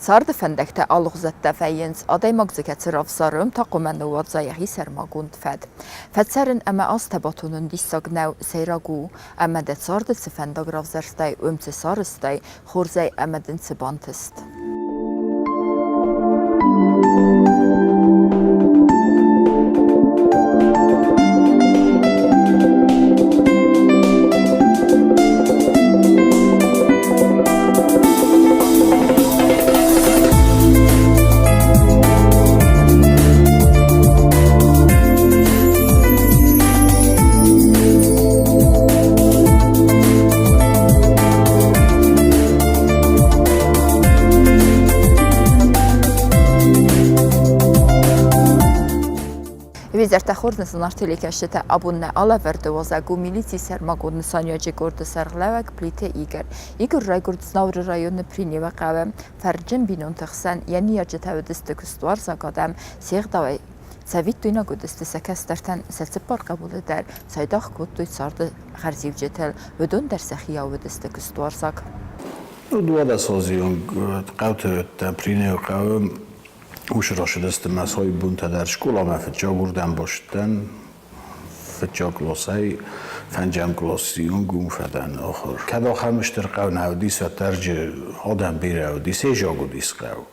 Царды фӕндӕгтӕ алыгъуызӕттӕ вӕййынц, адӕймаг дзы кӕцы равзары, уым та хъуамӕ ныууадза йӕхи сӕрмагонд фӕд. Фӕцӕрын ӕмӕ азтӕ батонын диссаг нӕу, сӕйраг у, ӕмӕ дӕ царды цы фӕндаг равзӕрстай, уым цы сарӕзтай, хорзӕй ӕмӕ дын цы бантыст. Визӕртӕ хорз нысанар телекӕсджытӕ абон нӕ алӕвӕрды уазӕг у милицийы сӕрмагонд нысаниуӕджы къорды сӕргълӕууӕг Плиты Игорь. Игорь райгуырд Знауыры районы Приневы хъӕуы. Фӕрнджын бинонты хсӕн йӕ ныййарджытӕ уыдысты куыстуарзаг адӕм, се гъдауӕй цӕвиттойнаг уыдысты сӕ кӕстӕртӕн сӕ цыппар хъӕбулы дӕр, цайдагъ кодтой царды хӕрзиуджытыл, уыдон дӕр сӕхиау уыдысты куыстуарзаг. 12 ази онг хъӕуты Приневы хъӕуы уыцы рӕсыдысты мӕ сойбонтӕ дӕр скъоламӕ фыццаг уырдӕм бацыдтӕн. Фыццаг къласӕй фӕндзӕм къласи онг уым фӕдӕн ахуыр. Кӕд ахӕм стыр хъӕу нӕ уыдис, уӕддӕр адӕм бирӕ уыдис, ӕзаг уыдис хъӕу.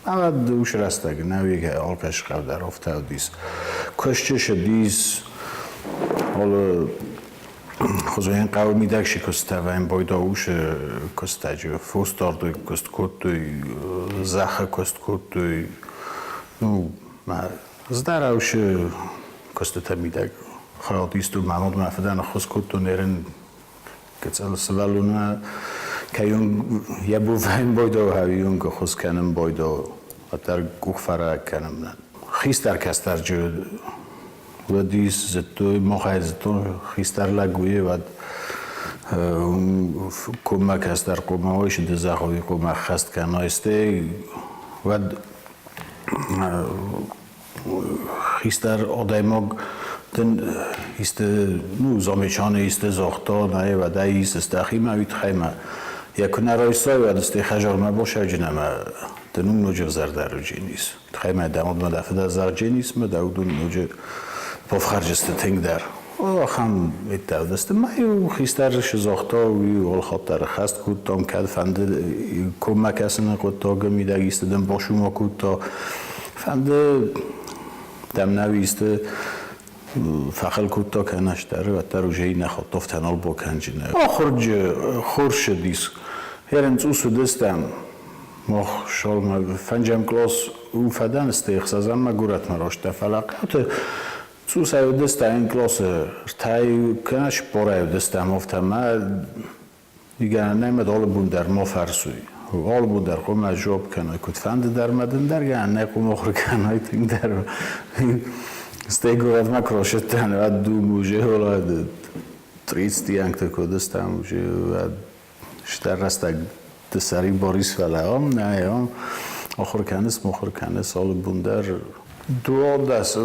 Ӕмӕ уыцы рӕстӕг нӕуӕг алкӕцы хъӕу дӕр афтӕ уыдис. Куысты цыдис алы хуызӕн хъӕуы мидӕг чи куыста, вӕнбойда уыцы куыстаджы фосдарды куыст кодтой, зӕххы куыст кодтой. Ну, Здараушы куыстытӕ мидӕг хайад истой мӕ мад мӕ фыдӕн ӕххуыс кодтон ерын гыццыл сывӕллонмӕ кӕйон йӕ бувӕйын бойдо хӕвийон ӕххуыс кӕнын бойдо уӕддӕр къухфарӕг кӕнын хистӕр кӕстӕрджы уыдис зыдтой махӕй зыдтон хистӕр лӕг уый уӕд коммӕ кӕстӕр хъуамӕ уой сыды зӕгъой хъуамӕ ӕххӕст кӕной стӕй уӕд Хистӕр адӕймаг дын исты, ну, замечание исты загъта, нӕ, уӕд ӕй исыс дӕхимӕ, уый тыххӕй мӕ йӕ куы нӕ райсай, уӕд стӕй хӕдзармӕ басайджын ӕмӕ дын уым ноджы ӕвзӕрдӕр уыдженис. Тыххӕй мӕ дӕ мадмӕ дӕ фыд ӕвзӕрдженис мӕ дӕ уыдон ноджы бафхӕрджысты тынгдӕр. Ахӕм ӕддӕудысты. Мӕ-иу хистӕр загъта, уый алхатт дӕр ӕххӕст кодтам, кӕд фӕнды коммӕ кӕсыны хъуыддагы мидӕг исты дын басума кодта, фӕнды дӕм нӕу исты фӕхыл кодта кӕнӕ стӕры, уӕддӕр уже иннӕ хатт афтӕ нал бакӕнджын. Ахуырджы хорз цыдис. Ерын цъус уыдыстӕм. Мах шалмӕ фӕнджӕм кълас у фӕдӕн, стӕй ӕхсӕзӕммӕ горӕтмӕ растдӕр, фӕлӕ хъӕуты Цъусӕй уыдыстӕм къласы ртӕй кӕнӕ цыппорӕй уыдыстӕм, афтӕ мӕ гӕнӕн алы бон дӕр ма фӕрсуй. Алы бон дӕр хъуамӕ дзуапп кӕной, куыдфӕнды дӕр мӕ дын дӕр гӕнӕн нӕй хъуамӕ ахуыр кӕной тынгдӕр. Стӕй горӕтмӕ куы рацыдтӕн, уӕд дум уже 30 ӕнгты куы уыдыстӕм, уже уӕд стӕр рӕстӕг ды сӕрибар ис, фӕлӕ ам нӕ, ам ахуыр кӕныс, махуыр кӕныс алы бон дӕр. 12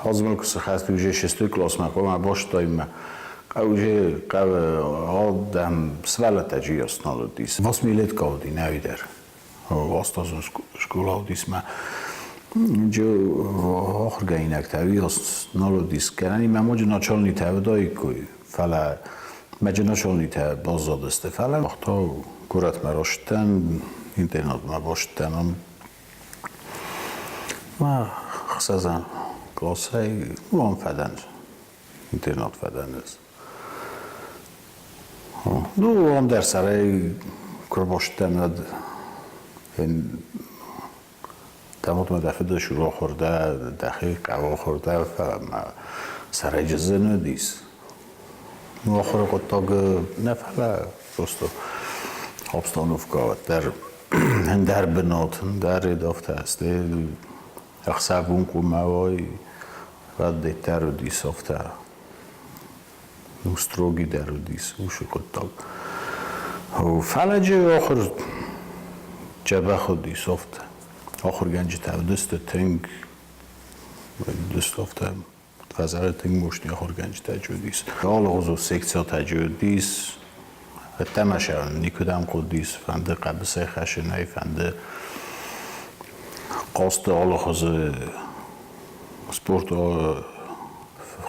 азмӕ куы сыхӕст уже шестой классмӕ хъуамӕ базыдтаин уже хъӕуы адӕм сывӕллӕттӕ джиос нал уыдис. Восьмилетка уыди нӕуи дӕр. Астазон скъола уыдис мӕ ахуыргӕнинӕгтӕ уыйас нал уыдис. Кӕнӕ мӕ моджы начальниктӕ уыдаиккой, фӕлӕ мӕджы начальниктӕ баззадысты. Фӕлӕ та горӕтмӕ рацыдтӕн, интернатмӕ бацыдтӕн. Ам мӕ ӕхсӕзӕм къласӕй ам фӕдӕн, интернат фӕдӕн ӕз. Ну, ам дӕр сӕрӕй куы рбацыдтӕн, уӕд Дӕ мӕ дӕ фыды сур дӕ, дӕхи хъӕуы дӕ, фӕлӕ мӕ сӕрӕй зын уыдис. Ну, ахуыры хъуыддаг нӕ, фӕлӕ просто обстановка уӕддӕр ӕндӕр бынат, ӕндӕр редактор, стӕй ӕхсӕвон къуымӕ уой, уӕд дӕр уыдис афтӕ. Ну, строгий дӕр уыдис уыцы хъуыддаг. Фӕлӕджы ахуыр дзӕбӕх уыдис афтӕ. Ахуыргӕнджытӕ уыдысты тынг, уыдысты афтӕ, хӕдзары тынг мощный ахуыргӕнджытӕ уыдис. Алыгъуызон секциятӕ уыдис. Ӕддӕмӕ сӕ никуыдӕм хъуыдис, фӕнды хъӕбысӕй хӕссынӕй, фӕнды хъазты алыхуызы спорты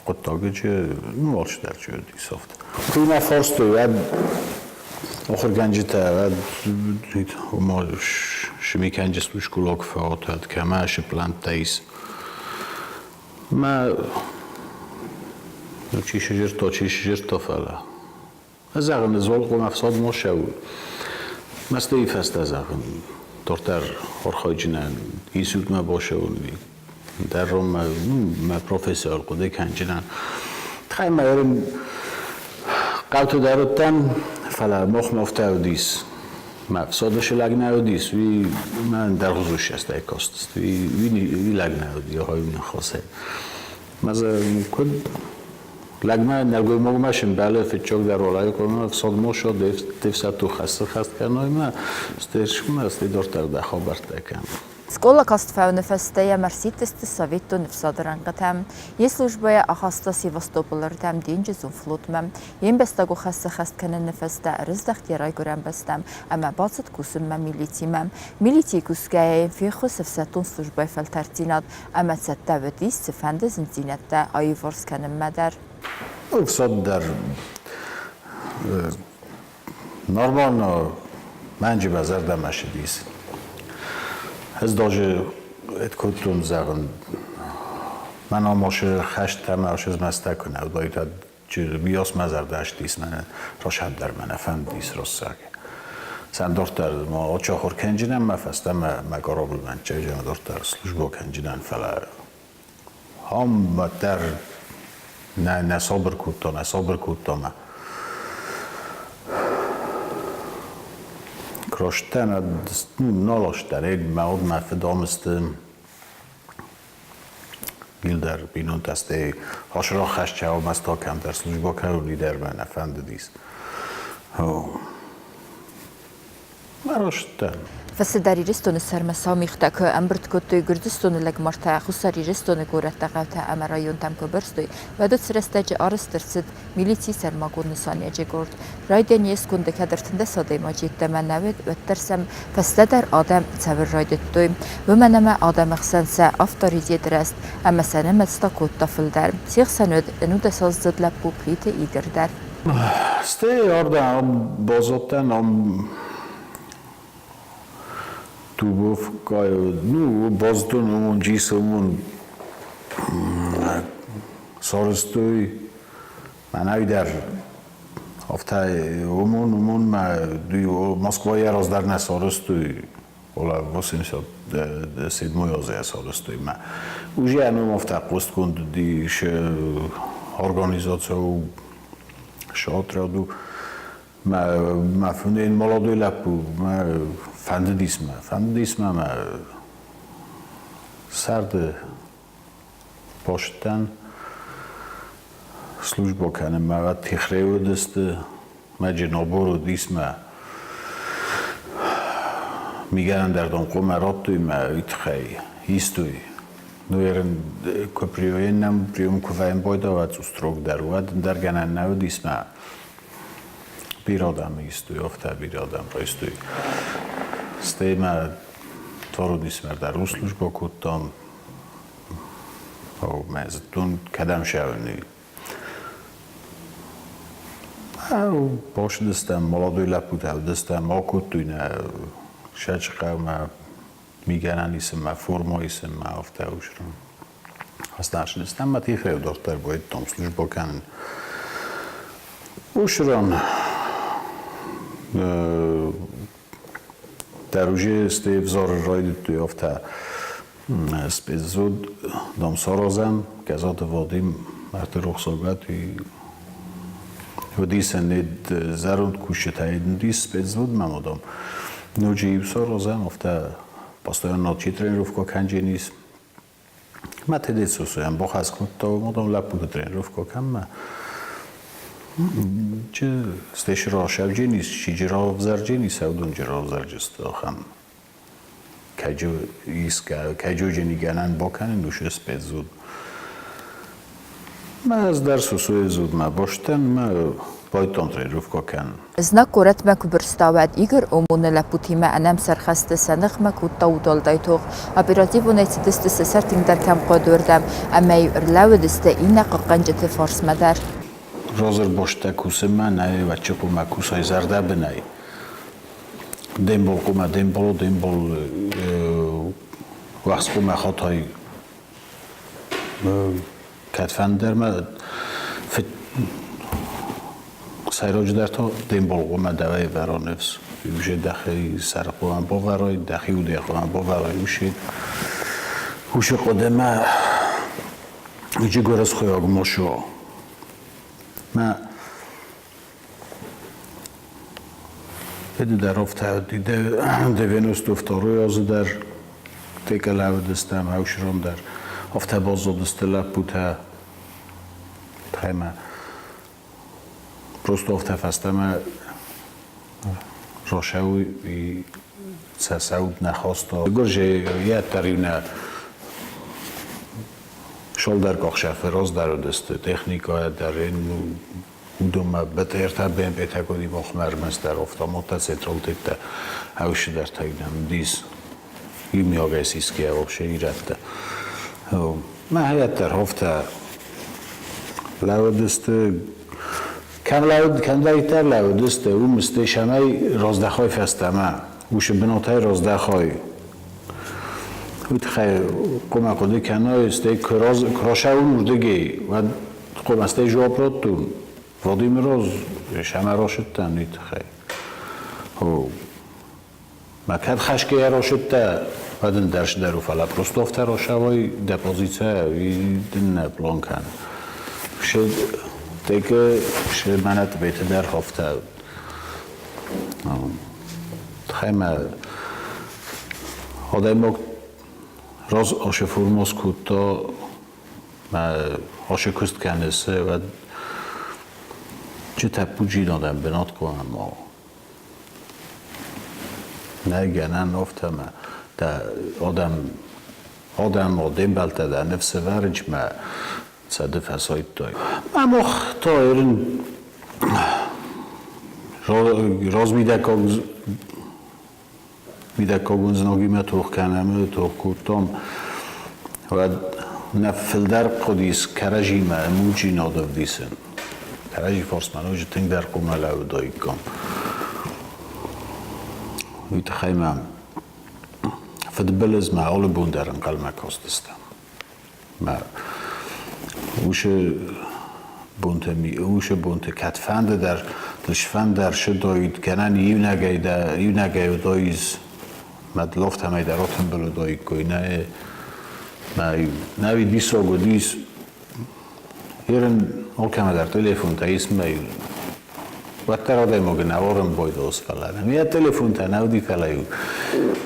хъуыддаджы, ну, алчидӕр чи уыдис, афтӕ. Куы мӕ фарстой, уӕд ахуыргӕнджытӕ, уӕд ома шимикӕнджы скъола куы фӕуат, уӕд кӕмӕ шы плӕнттӕ ис. Мӕ чи сызырдта, чи сызырдта, фӕлӕ зӕгъын, Золкъон ӕфсадмӕ ссӕуы. Мӕстыйы фӕстӕ зӕгъын, дарддӕр архайджынӕн институтмӕ бацӕуын, дӕр ронмӕ мӕ профессор хъуыды кӕнджынӕн. Тыххӕй мӕ ерын хъӕуты дӕр уыдтӕн, фӕлӕ махмӕ афтӕ уыдис. Мӕ ӕфсады цы лӕг нӕ уыдис, уый мӕ ӕндӕргъуызон ссӕстӕй кастысты. Уый лӕг нӕ уыди, ахӕм ныхасӕй. Мӕ дзы куыд лӕгмӕ нӕлгоймагмӕ сымбӕлы фыццагдӕр Олайы къуымы ӕфсадмӕ де фсӕддон хӕсты хӕст кӕной мӕ стӕй сымӕ стӕй дарддӕр дӕ хабӕрттӕ кӕн. Скъола каст фӕуыны фӕстӕ йӕм ӕрсидтысты Советон ӕфсады рӕнхъытӕм. Йе службӕйӕ ахаста Севастополы рдӕм денджызон флотмӕ. Йе мбӕстагон хӕс сӕххӕст кӕныны фӕстӕ ӕрыздӕхт йӕ райгуырӕн бӕстӕм ӕмӕ бацыд кусынмӕ милицимӕ. Милицийы кусгӕйӕ йын феххуыс ӕфсӕддон службӕйы фӕлтӕрддзинад ӕмӕ цӕттӕ уыдис цыфӕнды зындзинӕдтӕ аиуварс кӕнынмӕ дӕр. Ӕфсад дӕр нормально мӕнджы мӕ зӕрдӕмӕ ссыдис. Ӕз даже это кодтон, зӕгъын, мӕн амосы хӕст ӕмӕ сызмӕстӕ куы нӕ уыдаид, уӕд Биос мӕ зӕрдӕ ссыдис, мӕнӕ росад дӕр мӕ нӕ фӕндис россаг. Сӕндорддӕр ма очохур кӕнджынӕн мӕ фӕстӕмӕ мӕ кораблмӕ чайджанадорддӕр службо кӕнджынӕн, фӕлӕ ам дӕр нӕ сабыр кодта, нӕ сабыр кодта мӕ. Кростӕн нал астӕн, мӕ уд мӕ фыд амысты Гилдӕр бинонтӕ стӕй хосроххӕсчӕ омӕ кӕмдӕр службӕ кӕнын дӕр мӕ нӕ фӕндыдис. Раст дӕн. Фӕстӕдӕр Ирыстоны сӕрмӕ сау мигътӕ куы ӕмбырд кодтой, Гуырдзыстоны лӕгмартӕ Хуссар Ирыстоны горӕттӕ, хъӕутӕ ӕмӕ районтӕм куы бырстой, уӕд уыцы рӕстӕджы арӕзт ӕрцыд милицийы сӕрмагонд нысаниуӕджы къорд. Райдиан йе сконды кӕд 13 адӕймаджы йеддӕмӕ нӕ уыд, уӕддӕр сӕм фӕстӕдӕр адӕм цӕвын райдыдтой, уымӕн ӕмӕ адӕмы хсӕн сӕ авторитет рӕзт ӕмӕ сӕ нымӕц та кодта фылдӕр. Се хсӕн уыд ӕнудӕсаздзыд лӕппу Плиты Игорь дӕр. Стӕй ардӕм баззадтӕн ам Дубовкайы, ну, баззадтон уымон, джисы уымон сарӕзтой. Мӕнӕй дӕр афтӕ уымон, мӕ Москвайӕ раздӕр нӕ сарӕзтой, ола 87 азы сарӕзтой мӕ. Уже ном афтӕ хъуыстгонд уыдис организаци у, отряд у. Мӕ фынӕй молодой лӕппу, мӕ фӕндыдис мӕ, фӕндыдис мӕ мӕ царды посттӕн службӕ кӕнынмӕ тихрей уыдысты, мӕ нобор уыдис мӕ мигӕнӕн дӕр донхъомӕ радтой мӕ уый тыххӕй истой. Ну, ерын куы приём прием куы вӕййын байдауа цъус дӕр, уӕд ӕндӕр гӕнӕн нӕ уыдис мӕ бирӕ адӕмы истой, афтӕ бирӕ адӕм райстой. Стӕй мӕ Торудисмӕ дӕр службӕ кодтам. Мӕ зыдтон, кӕдӕм сӕуын. Бацыдыстӕм, молодой лӕппутӕ уыдыстӕм, акодтой нӕ Сӕчыхъӕумӕ мигӕнӕн исынмӕ, форма исынмӕ, афтӕ усрын. Ацыдыстӕм мӕ тихӕй дарддӕр байдыдтам службӕ кӕнын. Усран дӕр уже стӕй ӕвзарын райдыдтой афтӕ спецвзвод дам саразӕм, Гӕзаты Вадим мӕрдты рухсагӕд уыдисӕн зӕронд кусджытӕ уыдис спецвзводмӕ дам ноджы иу саразӕм, афтӕ постоянно чи тренировка кӕндженис. Мӕ тедецусуйӕн бахӕс кодта, уымӕн лӕппуты тренировка кӕнмӕ. Чи стӕй равзӕрдженис, чи равзӕрдженис, уыдон чи равзӕрджысты ахӕм кӕджы искӕ, кӕджоджени гӕнӕн бакӕнын уышы спецзуд. Мӕ ӕз дӕр сусуйы зудмӕ бастӕн, мӕ. Байдыдтон тренировкӕ кӕнын. Знаг горӕтмӕ куы бырста, уӕд Игорь ОМОН-ы лӕппутимӕ ӕнӕмсӕр хӕсты сӕ ныхмӕ кодта удуӕлдай тох. Оперативонӕй цыдысты сӕ сӕр тынгдӕр кӕм хъуыд, уырдӕм, ӕмӕ-иу ӕрлӕууыдысты иннӕ хъахъхъӕнджыты фарсмӕ дӕр. Разӕрбастӕ кусынмӕ нӕ ӕвӕччы хъуамӕ кусай зӕрдӕбынӕй. Дембол хъуамӕ дембол, дембол уӕхс хъуамӕ хатай кӕдфӕндӕр ма сӕйраджыдӕр та дембол хъуамӕ дӕуӕй ӕвӕра ныфс. Уже дӕхи сӕр хъуамӕ бавӕрай, дӕхи удӕй хъуамӕ бавӕрай усе. Усе хъуыдымӕ иджы гуырысхойаг мосо. Мӕ Эди дӕр афтӕ 92 азы дӕр текӕ лӕууыдыстӕм ӕвсирон дӕр. Афтӕ баззадысты лӕппутӕ. Таймӕ просто афтӕ фӕстӕмӕ рашӕуй и сӕ цӕуд нӕ хаста. Гуырдзы йӕ дӕр-иу нӕ Шолдӕр къохсӕфы раздӕр уыдысты техникӕйӕ дӕр уыдонмӕ БТР-тӕ, БМП-тӕ куыд махмӕ ӕрмӕстдӕр автоматтӕ, централтеттӕ ӕвсидӕртӕ уыдис иумиагӕй сисгӕйӕ вообще ирӕттӕ. Мӕ хайаддӕр афтӕ лӕууыдысты, кӕм лӕууыд, кӕмдӕриддӕр лӕууыдысты, уым сты цӕмӕй раздӕхой фӕстӕмӕ, уыцы бынатӕй раздӕхой. Уый тыххӕй хъуамӕ хъуыды кӕной, стӕй куы рацӕуын уырдыгӕй, уӕд хъуамӕ стӕй жуапп радтон. Владимироз сӕмӕ рацыдтӕн уый тыххӕй. Мӕ кӕд хӕсгӕйӕ рацыдтӕ, уӕд ын дӕр у, фӕлӕ просто афтӕ рацӕуай дӕ позицийӕ, уый дын нӕ план кӕны. Текы мӕнӕ Тъбеты дӕр афтӕ. Тыххӕй мӕ адӕймаг раз аше формоз кодта, мӕ аше куыст кӕнысы, уӕд чи тӕппуддзинадӕн бынат хъуамӕ ма уа. Нӕй гӕнӕн афтӕ мӕ дӕ адӕм адӕм де мбӕлттӕ дӕ ныфс ӕвӕрынц мӕ цӕды фӕсайдтой. Мӕ мах та ерын размидӕггаг мидӕггагон знагимӕ тох кӕнӕм, тох кодтам, уӕд нӕ фылдӕр хъуыдис кӕрӕдзимӕ ӕмуддзинад ӕвдисын. Кӕрӕдзи фарсмӕ ноджы тынгдӕр хъуамӕ лӕууыдаиккам. Уый тыххӕй мӕм фыдбылызмӕ алы бон дӕр ӕнхъӕлмӕ кастыстӕм. Мӕ уыцы бонты, уыцы бонты кӕдфӕнды дӕр дысфӕн дӕр сыдоид, кӕнӕн иунӕгӕй дӕ иунӕгӕй уыдоиз, мӕ лофтӕмӕй дӕр отымбыл уыдоиккой. Нӕ, нӕ, нӕ диссаг уыдис. Ерын алкӕмӕ дӕр телефонтӕ ис мӕ уӕддӕр адӕймагӕн ӕвӕрын байдос, фӕлӕ йӕ телефонтӕ нӕ уыди, фӕлӕ-иу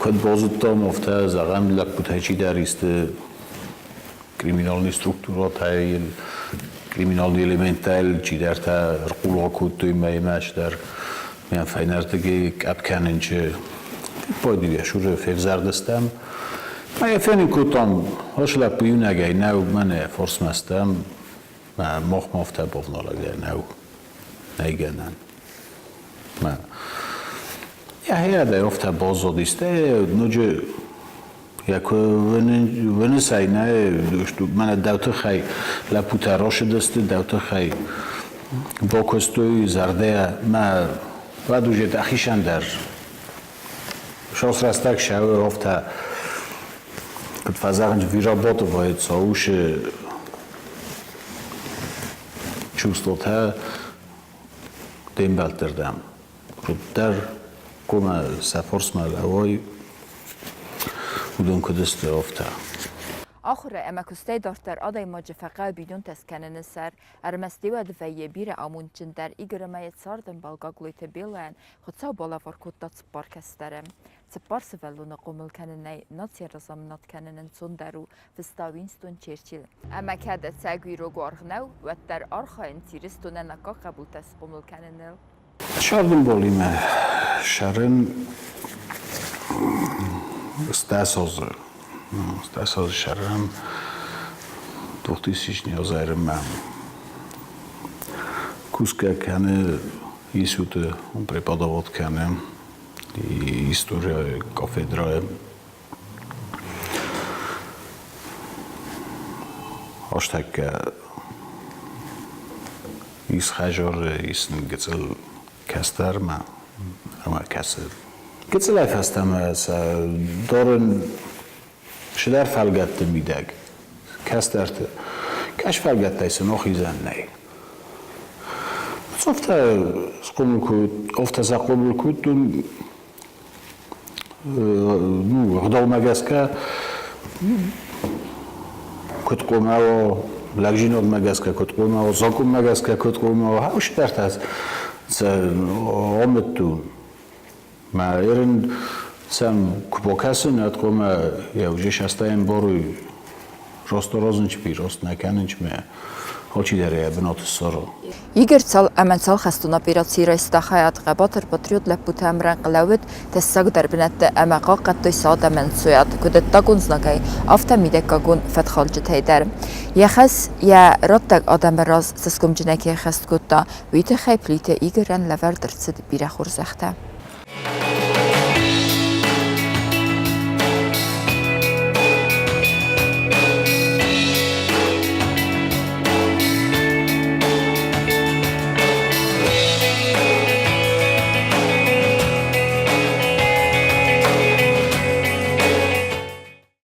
куыд базыдтам, афтӕ зӕгъӕм, лӕппутӕй чидӕр исты криминалный структурӕтӕ криминалный элементтӕ чидӕртӕ ӕрхъула кодтой мӕймӕ чидӕр мӕ фӕйнӕрдыгӕй къӕпп кӕнынчы Пойдуя уже февзӕрдыстӕм. Мӕ фенын кодтам, ос лӕппу иунӕгӕй нӕу, мӕнӕ форсмӕстӕм, мӕ мохмӕ афтӕ бавналӕгӕй нӕу. Нӕй гӕнӕн. Мӕ йӕхиадӕй афтӕ баззадис, ноджы йӕ куы вынысай, нӕ, мӕнӕ дӕу тыххӕй лӕппутӕ рацыдысты, дӕу тыххӕй бакуыстой зӕрдӕйӕ, мӕ уӕд уже дӕхицӕн дӕр сос рӕстӕг сӕуы афтӕ, куыд фӕзӕгъынц, вырабатывается уыцы чувствотӕ де мбӕлтты рдӕм. Куыддӕр хъуамӕ сӕ фарсмӕ лӕууой, уыдон куыд сты, афтӕ. Ахуыры ӕмӕ куыстӕй дарддӕр адӕймаджы фӕхъӕуы бинонтӕ скӕныны сӕр. Ӕрмӕст уӕд вӕййы бирӕ амондджындӕр Игоры ӕмӕ йӕ цардӕмбал Гаглойты Беллӕйӕн Хуыцау балӕвар кодта цыппар кӕстӕры. Цыппар сывӕллоны хъомыл кӕнынӕй нацийӕн разамынад кӕнын ӕнцондӕр у, фыста Уинстон Черчилль. Ӕмӕ кӕд ӕцӕг уый рог уаргъ нӕу, уӕддӕр архайынц Ирыстонӕн аккаг хъӕбултӕ схъомыл кӕныныл. Сӕрдынболимӕ сӕрын стӕсозы стӕсозы сӕрӕн 2000 озӕрымӕ. Кусгӕ кӕны институты, преподавать кӕны историяйы кафедрӕйы. Астӕккӕ ис хӕдзары, ис нын гыццыл кӕстӕрмӕ ӕмӕ кӕсы. Гыццылӕй фӕстӕмӕ сӕ дарын цыдӕр фӕлгӕтты мидӕг. Кӕстӕрты кӕс фӕлгӕттӕй сын ахизӕн нӕй. Афтӕ схъомыл афтӕ сӕ хъомыл кодтон, ну, ӕгъдаумӕ гӕсгӕ куыд хъуамӕ уа, лӕгдзинадмӕ гӕсгӕ куыд хъуамӕ уа, закъонмӕ гӕсгӕ куыд хъуамӕ уа, хӕстӕртӕ сӕ амыдтон. Мӕ ерын сӕм куы бакӕсын, уӕд хъуамӕ йӕ уже шастайӕн боруй рост аразынчпи, рост нӕ кӕнынчмӕ алчидӕр йӕ бынаты ссары. Игорь цал ӕмӕ цал хӕстон операцийы райста хайад, хъӕбатыр патриот лӕппутӕ ӕмрӕнхъ лӕууыд тӕссагдӕр бынӕтты ӕмӕ хъахъхъӕдтой сӕ адӕмӕн ӕнцойад, куыд ӕддагон знагӕй, афтӕ мидӕггагон фӕтхалджытӕй дӕр. Йӕ хӕс йӕ раттӕг адӕмы раз цӕсгомджынӕй кӕй ӕххӕст кодта, уый тыххӕй Плиты Игорӕн лӕвӕрд ӕрцыд бирӕ хорзӕхтӕ.